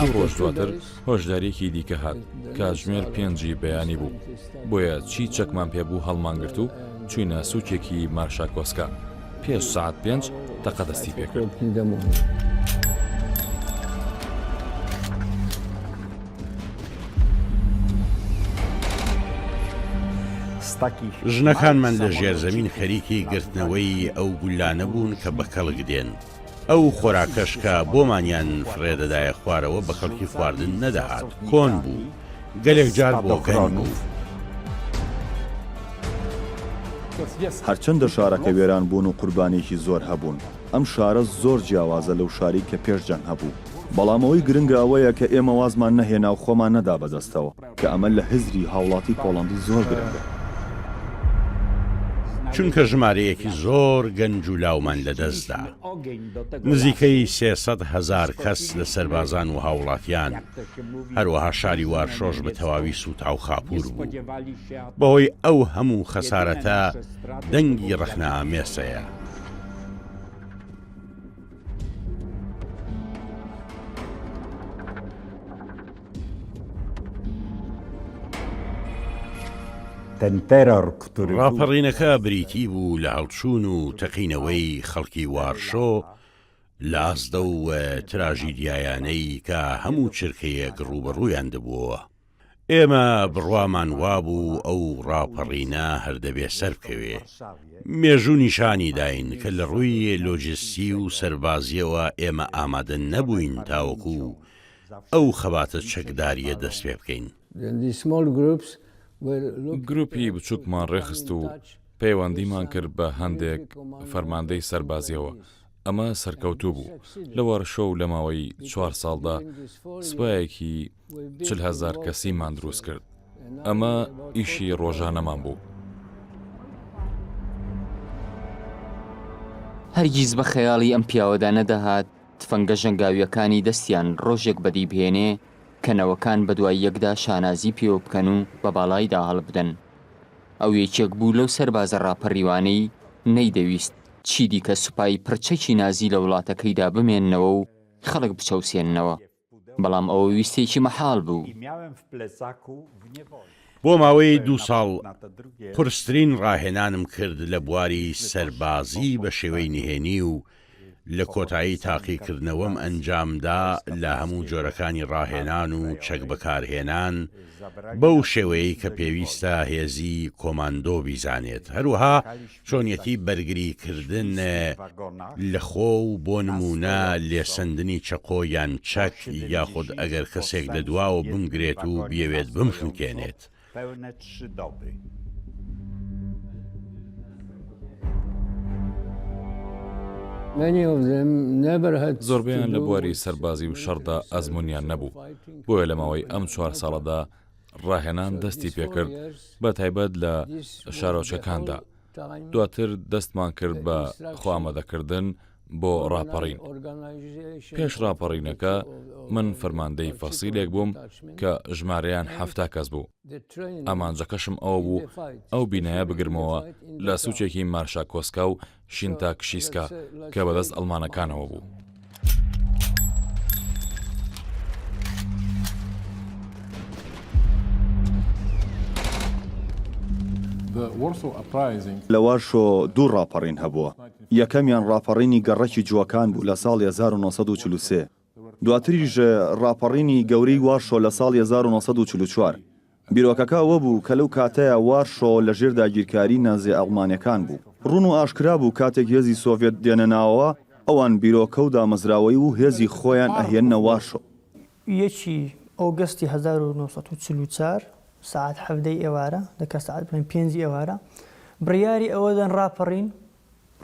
دوو ڕۆژ دواتر هۆشدارییەکی دیکە هات، کاتژمێر پێنجی بەیانی بوو، بۆیە چی چەکمان پێ بوو هەڵمانگرت و چووینە سووکێکی مارشاکۆسکا، پێش سەعات پێنج تەقە دەستی پێکرد. ژنەکانمان لە ژێرزەمین خەریکی گرتنەوەی ئەو گوللانە بوون کە بە کەڵک دێن. ئەو خۆراکەش کە بۆمانیان فڕێ دەدایە خوارەوە بە کەڵکی خواردن نەدەهات، کۆن بوو، گەلێک جار بۆگەن بوو. هەرچەندە شارەکە وێران بوون و قوربانییەکی زۆر هەبوون، ئەم شارە زۆر جیاوازە لەو شارەی کە پێش جەنگ هەبوو. بەڵام ئەوەی گرنگە ئەوەیە کە ئێمە وازمان نەهێنا و خۆمان نەدا بەدەستەوە. کە ئەمە لە هزری هاوڵاتی پۆڵەندی زۆر گرنگە. چونکە ژمارەیەکی زۆر گەنج و لاومان لەدەستدا، نزیکەی 300 هەزار کەس لە سەربازان و هاوڵاتیان، هەروەها شاری وارشۆش بە تەواوی سووتا و خاپوور بوو. بەهۆی ئەو هەموو خەسارەتە دەنگی ڕەخنەئامێز هەیە. ڕاپەڕینەکە بریتی بوو لە هەڵچوون و تەقینەوەی خەڵکی وارشۆ لە ئاست ئەو تراژیدیایانەی کە هەموو چرکەیەک ڕووبەڕوویان دەبووەوە. ئێمە بڕوامان وابوو ئەو ڕاپەڕینە هەر دەبێ سەربکەوێ. مێژوو نیشانی داین کە لە ڕووی لۆجستی و سەربازییەوە ئێمە ئامادە نەبووین تاوەکو ئەو خەباتە چەکدارییە دەست پێ بکەین. گروپی بچووکمان ڕێکخست و پەیوەندیمان کرد بە هەندێک فەرماندەی سەربازییەوە، ئەمە سەرکەوتوو بوو. لە وارشۆ و لە ماوەی چوار ساڵدا سوپایەکی 40 هەزار کەسیمان دروست کرد. ئەمە ئیشی ڕۆژانەمان بوو. هەرگیز بە خەیاڵی ئەم پیاوەدا نەدەهات تفەنگە ژەنگاوییەکانی دەستیان ڕۆژێک بەدی بهێنێ کە نەوەکان بەدوای یەکدا شانازی پێوە بکەن و بە باڵایدا هەڵبدەن. ئەو یەکێک بوو لەو سەربازە ڕاپەڕیوانەی نەیدەویست چیدیکە سوپای پڕچەکی نازی لە وڵاتەکەیدا بمێننەوە و خەڵک بچەوسێننەوە. بەڵام ئەوە ویستێکی مەحاڵ بوو. بۆ ماوەی دوو ساڵ قورسترین ڕاهێنانم کرد لە بواری سەربازی بە شێوەی نهێنی و لە کۆتایی تاقیکردنەوەم ئەنجامدا لە هەموو جۆرەکانی ڕاهێنان و چەک بەکارهێنان بەو شێوەیەی کە پێویستە هێزی کۆماندۆ بیزانێت هەروەها چۆنیەتی بەرگری کردن لە خۆ و بۆ نموونە لێسەندنی چەقۆ یان چەک یاخود ئەگەر کەسێک لە دواوە بمگرێت و بیەوێت بمخنکێنێت. زۆربەیان لە بواری سەربازی و شەڕدا ئەزموونیان نەبوو، بۆیە لە ماوەی ئەم چوار ساڵەدا ڕاهێنان دەستی پێکرد، بە تایبەت لە شارۆچکەکاندا. دواتر دەستمان کرد بە خۆئامادەکردن بۆ ڕاپەڕین. پێش ڕاپەڕینەکە من فەرماندەی فەسیلێک بووم کە ژمارەیان 70 کەس بوو. ئامانجەکەشم ئەوە بوو ئەو بینایە بگرمەوە لە سوچێکی مارشاکۆسکا و شینتاکشیسکا کە بەدەست ئەڵمانەکانەوە بوو. لە وارشۆ دوو ڕاپەڕین هەبووە، یەکەمیان ڕاپەڕینی گەڕەکی جووەکان بوو لە ساڵی 1943، دواتریش ڕاپەڕینی گەورەی وارشۆ لە ساڵی 1944. بیرۆکەکە ئەوە بوو کە لەو کاتەیا وارشۆ لە ژێر داگیرکاری نازیە ئەڵمانیەکان بوو. ڕوون و ئاشکرا بوو کاتێک هێزی سۆڤێت دێنە ناوەوە، ئەوان بیرۆکە و دامەزراوەی و هێزی خۆیان ئەهێننە وارشۆ. یەکی ئۆگەستی 1944 سەعات حەڤدەی ئێوارە، دەکا سەعات بڵێین پێنجی ئێوارە، بڕیاری ئەوە دەن ڕاپەڕین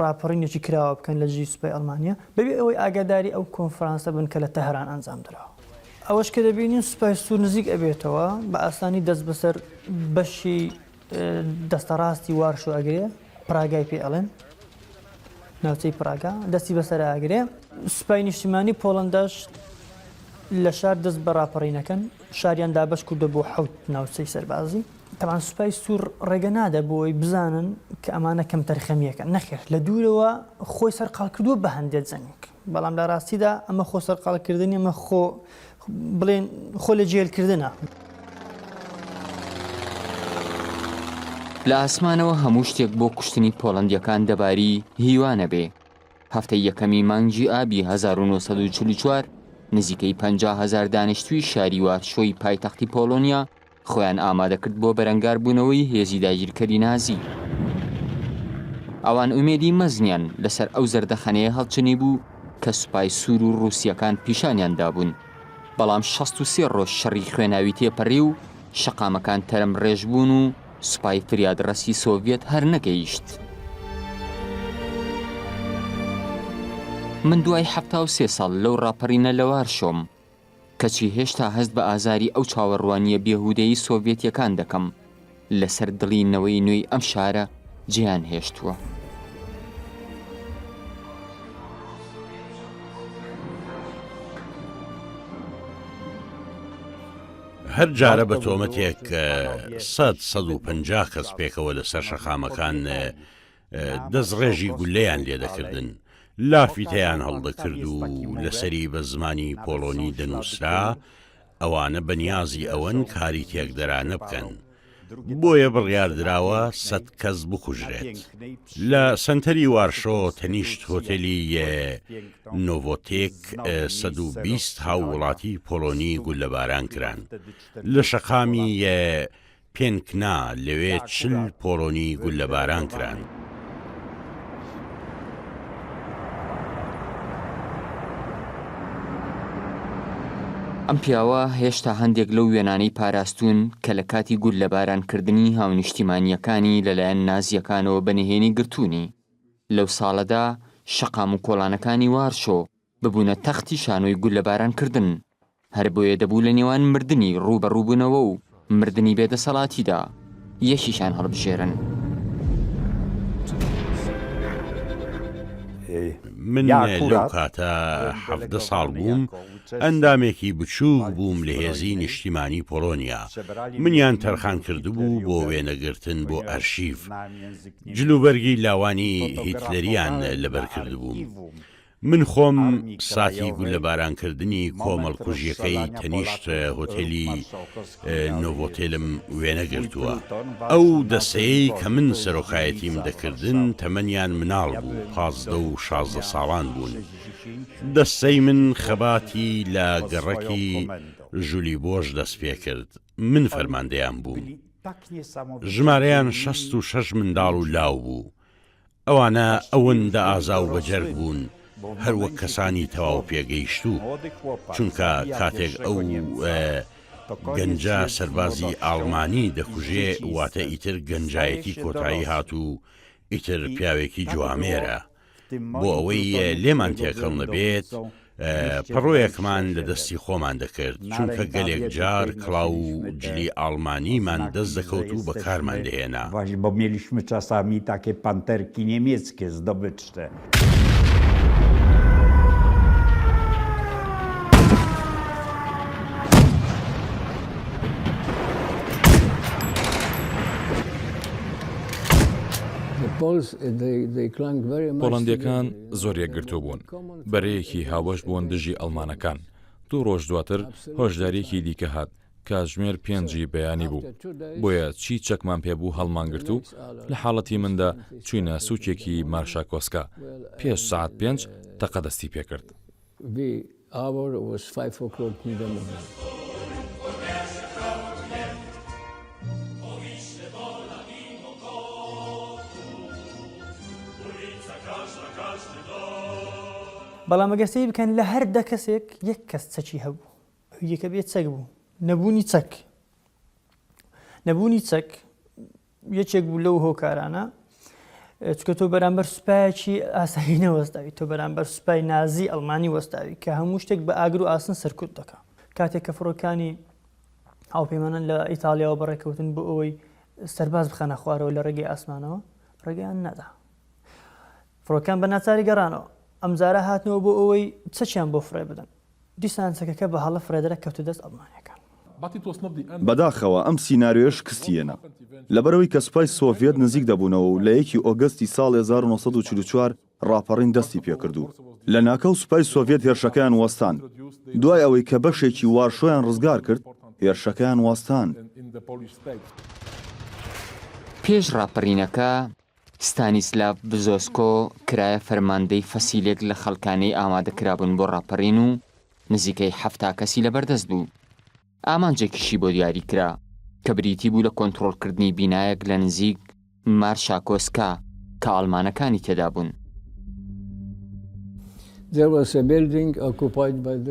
ڕاپەڕینێکی کراوە بکەن لە دژی سوپای ئەڵمانیا بەبێ ئەوەی ئاگاداری ئەو کۆنفرانسە بن کە لە تەهران ئەنجام دراوە. ئەوەش کە دەبینین سوپای سوور نزیک ئەبێتەوە بە ئاسانی دەست بەسەر بەشی دەستەڕاستی وارشۆ ئەگرێ، پراگای پێ ئەڵێن، ناوچەی پراگا دەستی بەسەرا ئەگرێ. سوپای نیشتیمانی پۆڵەنداش لە شار دەست بە ڕاپەڕینەکەن، شاریان دابەش کردووە بۆ حەوت ناوچەی سەربازی. تەبعەن سوپای سوور ڕێگە نادا بۆ ئەوەی بزانن کە ئەمانە کەمتەرخەمییەکەن، نەخێر لە دوورەوە خۆی سەرقاڵ کردووە بە هەندێ جەنگ، بەڵام لە ڕاستیدا ئەمە خۆ سەرقاڵکردنی ئەمە خۆ. بڵێن خۆ لە جێلکردنە. لە ئاسمانەوە هەموو شتێک بۆ کوشتنی پۆڵەندییەکان دەباری هیوا نەبێ. هەفتەی یەکەمی مانگی ئابی 1944 نزیکەی 50 هەزار دانیشتووی شاری وارشۆی پایتەختی پۆڵۆنیا خۆیان ئامادەکرد بۆ بەرەنگاربوونەوەی هێزی داگیرکەری نازی. ئەوان ئومێدی مەزنیان لەسەر ئەو زەردەخەنەیە هەڵچنیبوو کە سوپای سوور و ڕووسییەکان پیشانیان دابوون. بەڵام 63 ڕۆژ شەڕی خوێناوی تێپەڕی و شەقامەکان تەرم ڕێژ بوون و سوپای فریادڕەسی سۆڤیەت هەر نەگەیشت. من دوای 73 ساڵ لەو ڕاپەڕینە لە وارشۆم، کەچی هێشتا هەست بە ئازاری ئەو چاوەڕوانییە بێهوودەی سۆڤیەتییەکان دەکەم لەسەر دڵی نەوەی نوێی ئەم شارە جێیان هێشتووە. هەر جارە بە تۆمەتێک سەد، 150 کەس پێکەوە لەسەر شەقامەکان دەستڕێژی گوللەیان لێدەکردن، لافیتەیان هەڵدەکرد و لەسەری بە زمانی پۆڵۆنی دەنووسرا، ئەوانە بەنیازی ئەوەن کاری تێکدەرانە بکەن، بۆیە بڕیاردراوە سەت کەس بکوژرێت. لە سەنتەری وارشۆ تەنیشت هۆتێلی نۆڤۆتێک 120 هاووڵاتی پۆڵۆنی گوللەباران کران. لە شەقامی پێنکنا، لەوێ 40 پۆڵۆنی گوللەباران کران. ئەم پیاوە هێشتا هەندێک لەو وێنانەی پاراستوون کە لە کاتی گوللەبارانکردنی هاونیشتیمانییەکانی لەلایەن نازییەکانەوە بە نهێنی گرتوونی. لەو ساڵەدا شەقام و کۆڵانەکانی وارشۆ ببوونە تەختی شانۆی گوللەبارانکردن، هەر بۆیە دەبوو لە نێوان مردنی ڕووبەڕووبوونەوە و مردنی بێدەسەڵاتیدا یەکێکیان هەڵبژێرن. من لەو کاتە 17 ساڵ بووم، ئەندامێکی بچووک بووم لە هێزی نیشتیمانی پۆڵۆنیا، منیان تەرخان کردبوو بۆ وێنەگرتن بۆ ئەرشیڤ. جلوبەرگی لاوانی هیتلەریان لەبەر کردبووم. من خۆم ساتی گوللەبارانکردنی کۆمەڵکوژییەکەی تەنیشت هۆتێلی نۆڤۆتێلم وێنە گرتووە. ئەو دەستەیەی کە من سەرۆکایەتیم دەکردن تەمەنیان مناڵ بوو، 15 و 16 ساڵان بوون. دەستەی من خەباتی لە گەڕەکی ژولیبۆژ دەستپێکرد، من فەرماندەیان بووم. ژمارەیان 66 منداڵ و لاو بوو. ئەوانە ئەوەندە ئازا و بەجەرگ بوون هەر وەک کەسانی تەواو پێگەیشتوو، چونکە کاتێک ئەو گەنجە سەربازی ئاڵمانی دەکوژێ واتە ئیتر گەنجایەتی کۆتایی هات و ئیتر پیاوێکی جوامێرە. بۆ ئەوەی لێمان تێکەڵ نەبێت پەڕۆیەکمان لە دەستی خۆمان دەکرد، چونکە گەلێک جار کڵاو و جلی ئاڵمانیمان دەست دەکەوت و بەکارمان دەهێنا. پۆڵەندییەکان زۆر یەکگرتوو بوون، بەرەیەکی هاوبەش بوون دژی ئەڵمانەکان. دوو ڕۆژ دواتر هۆشدارییەکی دیکە هات، کاتژمێر پێنجی بەیانی بوو، بۆیە چی چەکمان پێ بوو هەڵمانگرت و لە حاڵەتی مندا چووینە سووکێکی مارشاکۆسکا، پێش سەعات پێنج تەقە دەستی پێکرد. بەڵام ئەگەر سەیر بکەن لە هەر دە کەسێک یەک کەس چەکی هەبوو ئەوی دیکە بێ چەک بوو نەبوونی چەک نەبوونی چەک یەکێک بوو لەو هۆکارانە چکە تۆ بەرامبەر سوپایەکی ئاسایی نەوەستاوی تۆ بەرامبەر سوپای نازی ئەڵمانی وەستاوی کە هەموو شتێک بە ئاگر و ئاسن سەرکوت دەکا کاتێک کە فڕۆکانی هاوپەیمانان لە ئیتالیاوە بەڕێکەوتن بۆ ئەوەی سەرباز بخەنە خوارەوە لە ڕێگەی ئاسمانەوە ڕێگەیان نەدا فڕۆکان بە ناچاری گەڕانەوە ئەمجارە هاتنەوە بۆ ئەوەی چەکیان بۆ فڕێ بدەن دیسان چەکەکە بە هەڵە فرێدرا کەوتە دەست ئەڵمانیەکان. بەداخەوە ئەم سیناریۆیە شکستی هێنا. لەبەرئەوەی کە سوپای سۆڤیەت نزیک دەبوونەوە و لە یەکی ئۆگەستی ساڵی 1944 ڕاپەڕین دەستی پێکرد و لەناکاو سوپای سۆڤیەت هێرشەکەیان وەستاند. دوای ئەوەی کە بەشێکی وارشۆیان ڕزگار کرد، هێرشەکەیان وەستاند. پێش ڕاپەڕینەکە، ستانیسلاڤ بزۆسکۆ کرایە فەرماندەی فەسیلێک لە خەڵکانەی ئامادەکرابوون بۆ ڕاپەڕین و نزیکەی 70 کەسی لەبەردەست بوو. ئامانجێکیشی بۆ دیاری کرا کە بریتی بوو لە کۆنتڕۆڵکردنی بینایەک لە نزیک مارشاکۆسکا کە ئەڵمانەکانی تێدا بوون.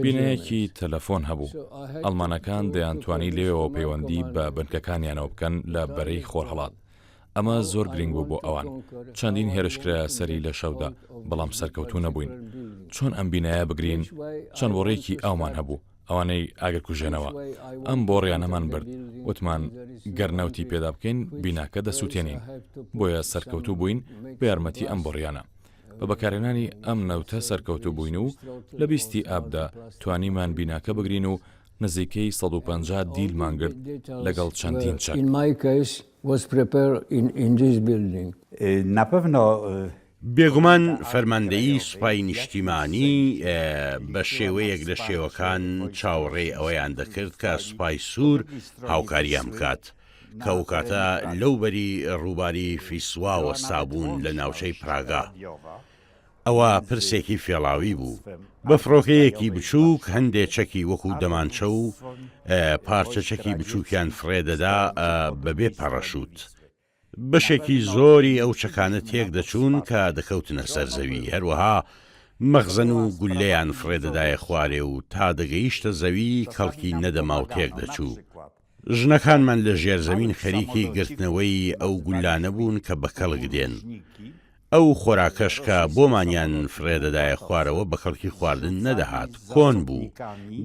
بینایەکی تەلەفۆن هەبوو، ئەڵمانەکان دەیانتوانی لێوەوە پەیوەندی بە بنکەکانیانەوە بکەن لە بەرەی خۆرهەڵات. ئەمە زۆر گرنگ بوو بۆ ئەوان. چەندین هێرش کرایە سەری لە شەودا، بەڵام سەرکەوتوو نەبووین. چۆن ئەم بینایە بگرین؟ چەند بۆڕییەکی ئاومان هەبوو، ئەوانەی ئاگرکوژێنەوە. ئەم بۆڕیانەمان برد، وتمان گەر نەوتی پێدا بکەین بیناکە دەسووتێنین. بۆیە سەرکەوتوو بووین بە یارمەتی ئەم بۆڕیانە. بە بەکارهێنانی ئەم نەوتە سەرکەوتوو بووین و لە بیستی ئابدا توانیمان بیناکە بگرین و نزیکەی 150 دیلمان گرت لەگەڵ چەندین چەک. بێگومان فەرماندەیی سوپای نیشتیمانی بە شێوەیەک لە شێوەکان چاوەڕێی ئەوەیان دەکرد کە سوپای سوور هاوکاریان بکات، کە ئەوکاتە لەو بەری ڕووباری فیسوا وەستابوون لە ناوچەی پراگا. ئەوە پرسێکی فێڵاوی بوو. بە فڕۆکەیەکی بچووک هەندێ چەکی وەکو دەمانچە و پارچە چەکی بچووکیان فڕێ دەدا بەبێ پەڕەشووت. بەشێکی زۆری ئەو چەکانە تێک دەچوون کە دەکەوتنە سەر زەوی، هەروەها مەخزەن و گوللەیان فڕێ دەدایە خوارێ و تا دەگەیشتە زەوی کەڵکی نەدەما و تێک دەچوو. ژنەکانمان لە ژێرزەمین خەریکی گرتنەوەی ئەو گوللانە بوون کە بە کەڵک دێن. ئەو خۆراکەش کە بۆمانیان فڕێ دەدایە خوارەوە بە کەڵکی خواردن نەدەهات، کۆن بوو،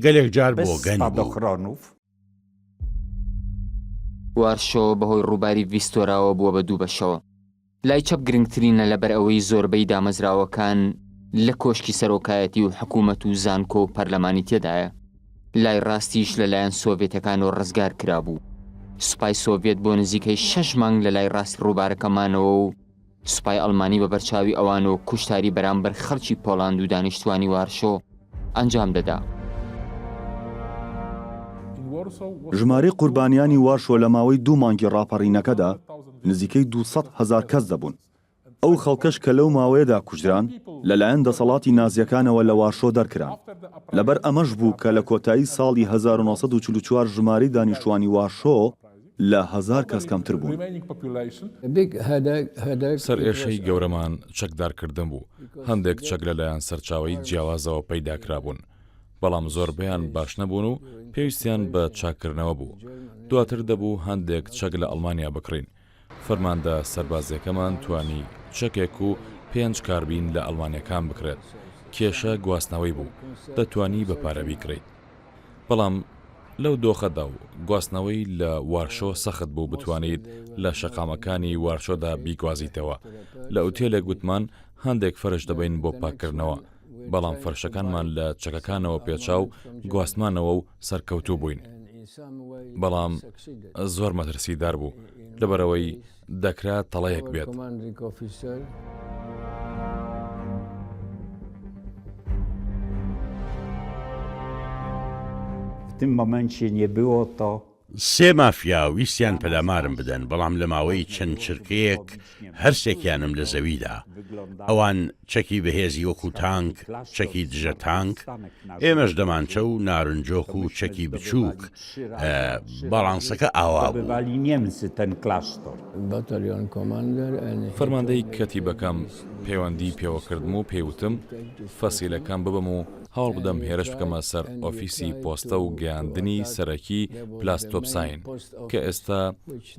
گەلێک جار بۆگەن بوو. وارشۆ بەهۆی ڕووباری ڤیستۆراوە بووە بە دوو بەشەوە. لای چەپ گرنگترینە لەبەر ئەوەی زۆربەی دامەزراوەکان لە کۆشکی سەرۆکایەتی و حکوومەت و زانکۆ و پەرلەمانی تێدایە. لای ڕاستیش لەلایەن سۆڤێتەکانەوە ڕزگار کرابوو. سوپای سۆڤێت بۆ نزیکەی شەش مانگ لە لای ڕاستی ڕووبارەکە مانەوە و سوپای ئەڵمانی بە بەرچاوی ئەوانەوە کوشتاری بەرامبەر خەڵکی پۆڵاند و دانیشتوانی وارشۆ ئەنجام دەدا. ژمارەی قوربانیانی وارشۆ لە ماوەی دوو مانگی ڕاپەڕینەکەدا نزیکەی 200 هەزار کەس دەبوون. ئەو خەڵکەش کە لەو ماوەیەدا کوژران لەلایەن دەسەڵاتی نازییەکانەوە لە وارشۆ دەرکران. لەبەر ئەمەش بوو کە لە کۆتایی ساڵی 1944 ژمارەی دانیشتوانی وارشۆ لە هەزار کەس کەمتر بوون. سەرئێشەی گەورەمان چەکدارکردن بوو، هەندێک چەک لەلایەن سەرچاوەی جیاوازەوە پەیداکرابوون، بەڵام زۆربەیان باش نەبوون و پێویستیان بە چاککردنەوە بوو. دواتر دەبوو هەندێک چەک لە ئەڵمانیا بکڕین. فەرماندە سەربازییەکەمان توانی چەکێک و پێنج کاربین لە ئەڵمانییەکان بکڕێت. کێشە گواستنەوەی بوو، دەتوانی بە پارە بیکڕیت. بەڵام لەو دۆخەدا و گواستنەوەی لە وارشۆ سەخت بوو بتوانیت لە شەقامەکانی وارشۆدا بیگوازیتەوە. لە ئوتێلێک وتمان هەندێک فەرش دەبەین بۆ پاککردنەوە، بەڵام فەرشەکانمان لە چەکەکانەوە پێچا و گواستمانەوە و سەرکەوتوو بووین. بەڵام زۆر مەترسیدار بوو، لەبەرئەوەی دەکرا تەڵەیەک بێت. سێ مافیا ویستیان پەلامارم بدەن، بەڵام لە ماوەی چەند چرکەیەک هەرسێکیانم لە زەوی دا. ئەوان چەکی بەهێزی وەکو تانک، چەکی دژە تانک، ئێمەش دەمانچە و نارنجۆک و چەکی بچووک، باڵانسەکە ئاوا بوو. فەرماندەی کەتیبەکەم پەیوەندیی پێوەکردم و پێی وتم فەسیلەکەم ببەم و هەوڵ بدەم هێرش بکەمە سەر ئۆفیسی پۆستە و گەیاندنی سەرەکی پلاستۆپساین کە ئێستا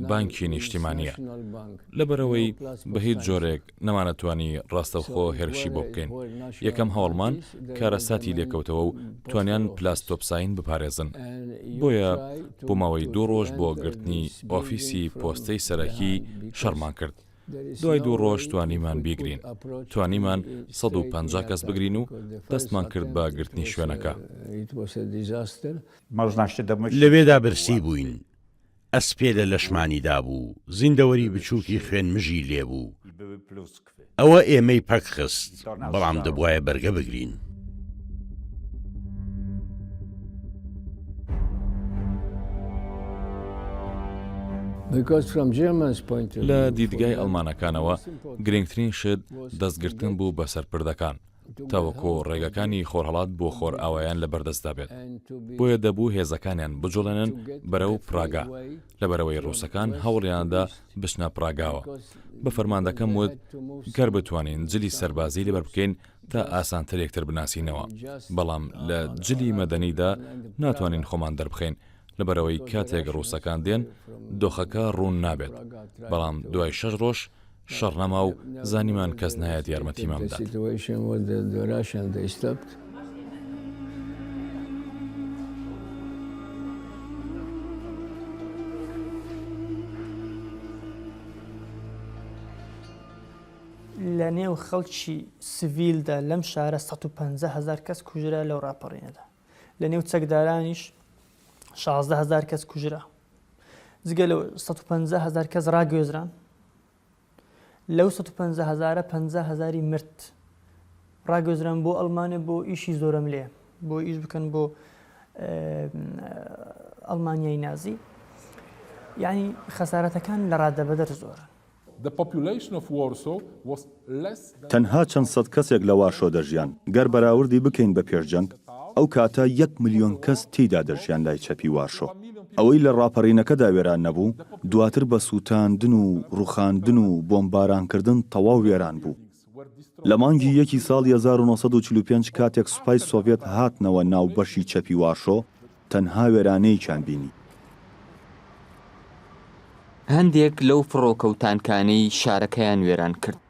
بانکی نیشتیمانییە. لەبەرئەوەی بە هیچ جۆرێک نەمانەتوانی ڕاستەوخۆ هێرشی بۆ بکەین. یەکەم هەوڵمان کارەساتی لێکەوتەوە و توانیان پلاستۆپساین بپارێزن. بۆیە بۆ ماوەی دوو ڕۆژ بۆ گرتنی ئۆفیسی پۆستەی سەرەکی شەڕمان کرد. دوای دوو ڕۆژ توانیمان بیگرین. توانیمان 150 کەس بگرین و دەستمان کرد بە گرتنی شوێنەکە. لەوێدا برسی بووین. ئەسپێ لە لەشمانی دابوو، زیندەوەری بچووکی خوێنمژی لێبوو. ئەوە ئێمەی پەک خست، بەڵام دەبوایە بەرگە بگرین. لە دیدگای ئەڵمانەکانەوە گرنگترین شت دەستگرتن بوو بەسەر پردەکان. تاوەکو ڕێگەکانی خۆرهەڵات بۆ خۆرئاوایان لەبەردەستدا بێت. بۆیە دەبوو هێزەکانیان بجوڵێنن بەرەو پراگا، لەبەرئەوەی ڕووسەکان هەوڵیاندا بچنە پراگاوە. بە فەرماندەکەم وت گەر بتوانین جلی سەربازی لەبەر بکەین تا ئاسانتر یەکتر بناسینەوە، بەڵام لە جلی مەدەنیدا ناتوانین خۆمان دەربخەین، لەبەرئەوەی کاتێک ڕووسەکان دێن دۆخەکە ڕوون نابێت. بەڵام دوای شەش ڕۆژ شەڕ نەما و زانیمان کەس نایەت یارمەتیمان بدات. لە نێو خەڵکی سڤیلدا لەم شارە 150 هەزار کەس کوژرا لەو ڕاپەڕینەدا. لە نێو چەکدارانیش 16 هەزار کەس کوژرا. جگە لەو 150 هەزار کەس ڕاگوێزران. لەو 150 هەزارە 50 هەزاری مرد ڕاگوێزران بۆ ئەڵمانیا بۆ ئیشی زۆرەملێ بۆ ئیش بکەن بۆ ئەڵمانیای نازی یعنی خەسارەتەکان لە ڕادەبەدەر زۆرن. تەنها چەند سەد کەسێک لە وارشۆ دەژیان، گەر بەراوردی بکەین بە پێش جەنگ، ئەو کاتە یەک ملیۆن کەس تێیدا دەژیان لای چەپی وارشۆ. ئەوەی لە ڕاپەرینەکەدا وێران نەبوو، دواتر بە سووتاندن و ڕووخاندن و بۆمبارانکردن تەواو وێران بوو. لە مانگی یەکی ساڵی 1945 کاتێک سوپای سۆڤێت هاتنەوە ناو بەشی چەپی وارشۆ، تەنها وێرانەیەکیان بینی. هەندێک لەو فڕۆکە و تانکانەی شارەکەیان وێران کرد،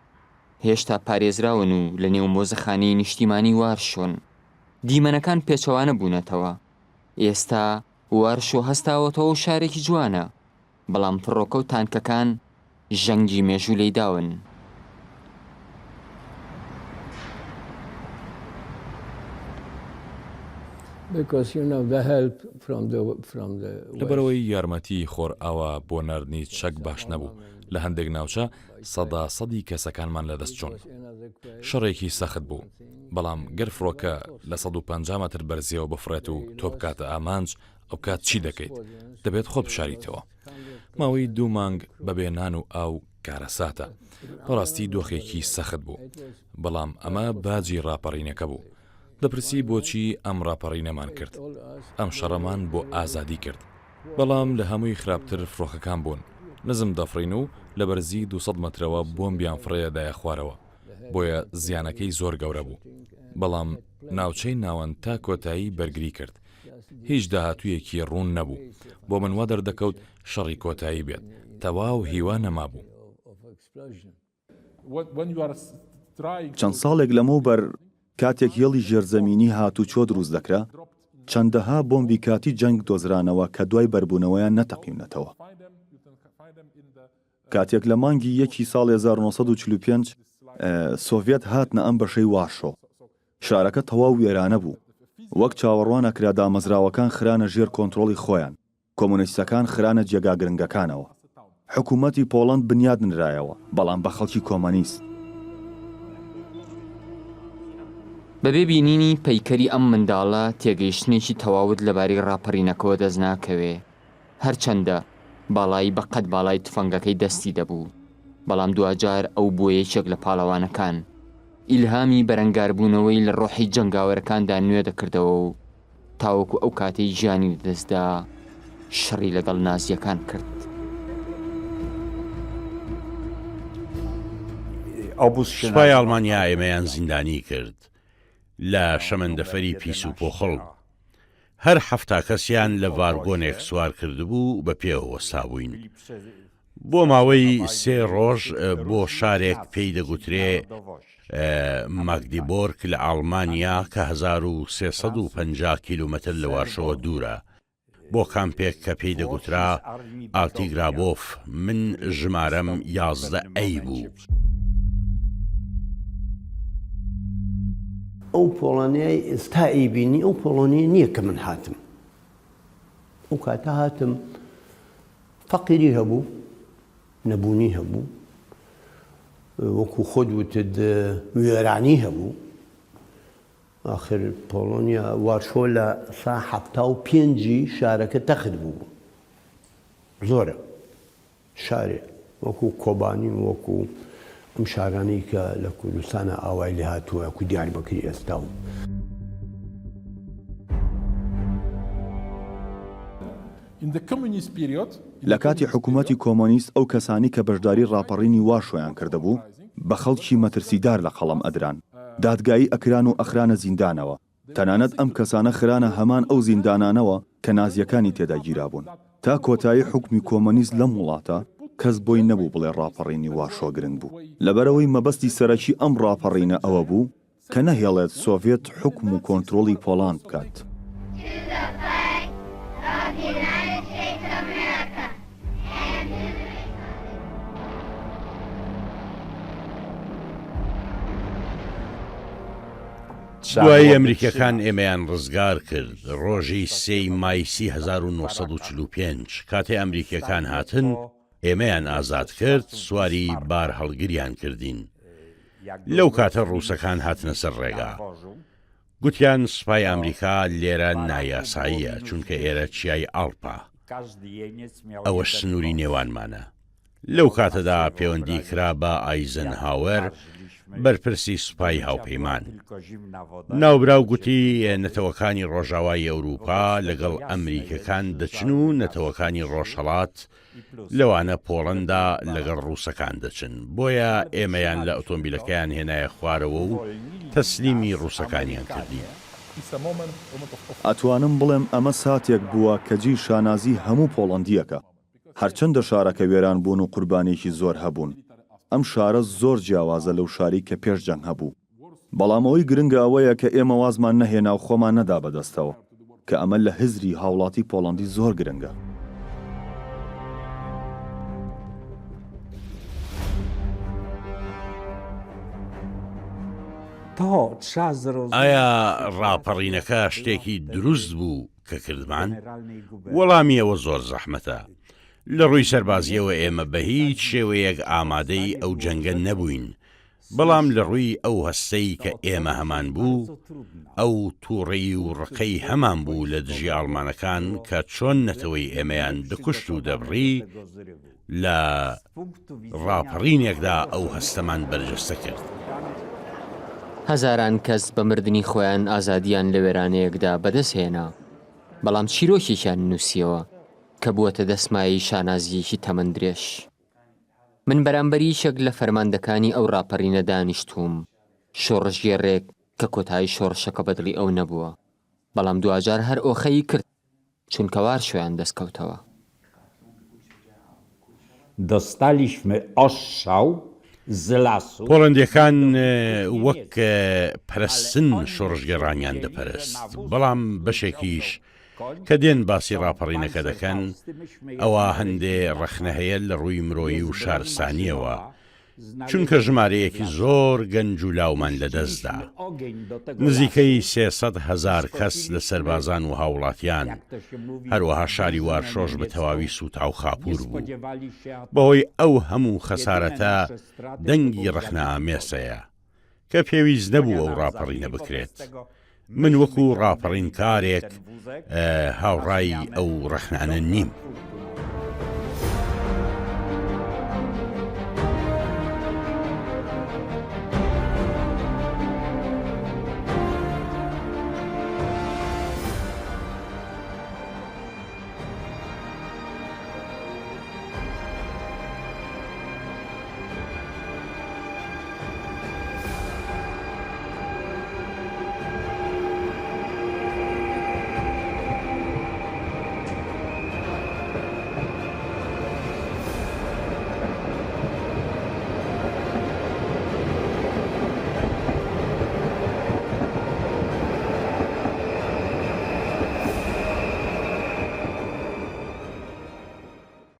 هێشتا پارێزراون و لە نێو مۆزەخانەی نیشتیمانی وارشۆن. دیمەنەکان پێچەوانە بوونەتەوە. ئێستا وارشۆ هەستاوەتەوە و شارێکی جوانە، بەڵام فڕۆکە و تانکەکان ژەنگی مێژوو لێی داون. لەبەرئەوەی یارمەتیی خۆرئاوا بۆ ناردنی چەک باش نەبوو، لە هەندێک ناوچە سەدا سەدی کەسەکانمان لەدەست چوون. شەڕێکی سەخت بوو، بەڵام گەر فڕۆکە لە 150 مەتر بەرزییەوە بفڕێت و تۆ بکاتە ئامانج، ئەوکات چی دەکەیت؟ دەبێت خۆت بشاریتەوە. ماوەی دوو مانگ بەبێ نان و ئاو کارەساتە. بەڕاستی دۆخێکی سەخت بوو. بەڵام ئەمە باجی ڕاپەڕینەکە بوو. دەپرسی بۆچی ئەم ڕاپەڕینەمان کرد؟ ئەم شەڕەمان بۆ ئازادی کرد. بەڵام لە هەمووی خراپتر فڕۆکەکان بوون. نزم دەفڕین و لە بەرزی 200 مەترەوە بۆمبیان فڕێدایە خوارەوە. بۆیە زیانەکەی زۆر گەورە بوو. بەڵام ناوچەی ناوەند تا کۆتایی بەرگری کرد. هیچ داهاتوویەکی ڕوون نەبوو. بۆ من وا دەردەکەوت شەڕی کۆتایی بێت. تەواو هیوا نەمابوو. چەند ساڵێک لەمەوبەر کاتێک هێڵی ژێرزەمینی هاتوچۆ دروست دەکرا، چەندەها بۆمبی کاتی جەنگ دۆزرانەوە کە دوای بەربوونەوەیان نەتەقیونەتەوە. کاتێک لە مانگی یەکی ساڵی 1945 سۆڤیەت هاتنە ئەم بەشەی وارشۆ، شارەکە تەواو وێرانە بوو. وەک چاوەڕوان ئەکرا دامەزراوەکان خرانە ژێر کۆنترۆڵی خۆیان، کۆمۆنیستەکان خرانە جێگا گرنگەکانەوە. حکوومەتی پۆڵەند بنیات نرایەوە، بەڵام بە خەڵکی کۆمەنیست. بەبێ بینینی پەیکەری ئەم منداڵە تێگەیشتنێکی تەواوت لەبارەی ڕاپەرینەکەوە دەست ناکەوێ. هەرچەندە باڵایی بە قەد باڵای تفەنگەکەی دەستی دەبوو، بەڵام دواجار ئەو بووە یەکێک لە پاڵەوانەکان. ئیلهامی بەرەنگاربوونەوەی لە ڕۆحی جەنگاوەرەکاندا نوێ دەکردەوە و تاوەکو ئەو کاتەی گیانی لەدەستدا شەڕی لەگەڵ نازییەکان کرد. سوپای ئەڵمانیا ئێمەیان زیندانی کرد لە شەمەندەفەری پیس و پۆخڵ. هەر 70 کەسیان لە ڤارگۆنێک سوار کردبوو بە پێوە وەستابووین. بۆ ماوەی سێ ڕۆژ بۆ شارێک پێی دەگوترێ ماگدیبۆرگ لە ئاڵمانیا کە 1350 کیلومتر لە وارشەوە دوورە. بۆ کامپێک کە پێی دەگوترا ئالتیگرابۆف، من ژمارەم 11 ئەی بوو. ئەو پۆڵۆنیای ئێستا ئەیبینی ئەو پۆڵۆنیە نییە کە من هاتم. ئەو کاتە هاتم فەقیری هەبوو، نەبوونی هەبوو، وەکو خۆت وتت وێرانی هەبوو. ئاخر پۆڵۆنیا وارشۆ لە سا 75ی شارەکە تەخت بوو. زۆرە. شارێ وەکو کۆبانی و وەکو ئەم شارانەی کە لە کوردستانا ئاوای لێ هاتووە وەکو دیاربەکری ئێستا و. لە کاتی حکوومەتی کۆمۆنیست ئەو کەسانەی کە بەشداری ڕاپەڕینی وارشۆیان کردبوو بە خەڵکی مەترسیدار لە قەڵەم ئەدران، دادگایی ئەکران و ئەخرانە زیندانەوە. تەنانەت ئەم کەسانە خرانە هەمان ئەو زیندانانەوە کە نازییەکانی تێدا گیرابوون. تا کۆتایی حوکمی کۆمۆنیست لەم وڵاتە، کەس بۆی نەبوو بڵێ ڕاپەڕینی وارشۆ گرنگ بوو. لەبەرئەوەی مەبەستی سەرەکی ئەم ڕاپەڕینە ئەوە بوو کە نەهێڵێت سۆڤێت حوکم و کۆنترۆڵی پۆڵاند بکات. دوایی ئەمریکیەکان ئێمەیان ڕزگار کرد، ڕۆژی سێی مایسی 1945 کاتێ ئەمریکیەکان هاتن ئێمەیان ئازاد کرد سواری بارهەڵگریان کردین. لەو کاتە ڕووسەکان هاتنە سەر ڕێگا. گوتیان سوپای ئەمریکا لێرە نایاساییە چونکە ئێرە چیای ئاڵپە. ئەوەش سنووری نێوانمانە. لەو کاتەدا پێوەندی کرا بە ئایزنهاوەر، بەرپرسی سوپای هاوپەیمان. ناوبراو گوتی نەتەوەکانی ڕۆژاوای ئەورووپا لەگەڵ ئەمریکەکان دەچن و نەتەوەکانی ڕۆژهەڵات، لەوانە پۆڵەندا، لەگەڵ ڕووسەکان دەچن. بۆیە ئێمەیان لە ئۆتۆمبیلەکەیان هێنایە خوارەوە و تەسلیمی ڕووسەکانیان کردین. ئەتوانم بڵێم ئەمە ساتێک بووە کە جێی شانازی هەموو پۆڵەندییەکە. هەرچەندە شارەکە وێران بوون و قوربانییەکی زۆر هەبوون، ئەم شارە زۆر جیاوازە لەو شارەی کە پێش جەنگ هەبوو. بەڵام ئەوەی گرنگە ئەوەیە کە ئێمە وازمان نەهێنا و خۆمان نەدا بەدەستەوە، کە ئەمە لە هزری هاوڵاتی پۆڵەندی زۆر گرنگە. ئایا ڕاپەڕینەکە شتێکی دروست بوو؟ کە کردمان؟ وەڵامی ئەوە زۆر زەحمەتە. لە ڕووی سەربازییەوە ئێمە بە هیچ شێوەیەک ئامادەی ئەو جەنگە نەبووین، بەڵام لە ڕووی ئەو هەستەی کە ئێمە هەمانبوو، ئەو تووڕەیی و ڕقەی هەمانبوو لە دژی ئاڵمانەکان کە چۆن نەتەوەی ئێمەیان دەکوشت و دەبڕی، لە ڕاپەڕینێکدا ئەو هەستەمان بەرجەستە کرد. هەزاران کەس بە مردنی خۆیان ئازادییان لە وێرانەیەکدا بەدەست هێنا، بەڵام چیرۆکێکیان نووسییەوە کە بووەتە دەستمایەی شانازییەکی تەمەن درێژ. من بەرامبەر یەکێک لە فەرماندەکانی ئەو ڕاپەڕینە دانیشتووم، شۆڕشگێڕێک کە کۆتایی شۆڕشەکە بە دڵی ئەو نەبووە، بەڵام دواجار هەر ئۆخەی کرد. چونکە وارشۆیان دەست کەوتەوە. Dostaliśmy ostrzał z lasu. پۆڵەندیەکان وەک پەرستن شۆڕشگێڕانیان دەپەرست، بەڵام بەشێکیش کە دێن باسی ڕاپەڕینەکە دەکەن، ئەوا هەندێ ڕەخنە هەیە لە ڕووی مرۆیی و شارستانیەوە، چونکە ژمارەیەکی زۆر گەنج و لاومان لەدەستدا، نزیکەی 300 هەزار کەس لە سەربازان و هاوڵاتیان، هەروەها شاری وارشۆش بە تەواوی سووتا و خاپوور بوو. بەهۆی ئەو هەموو خەسارەتە دەنگی ڕەخنەئامێزەیە، کە پێویست نەبوو ئەو ڕاپەڕینە بکرێت. من وەکو ڕاپەڕینکارێک هاوڕای ئەو ڕەخنانە نیم.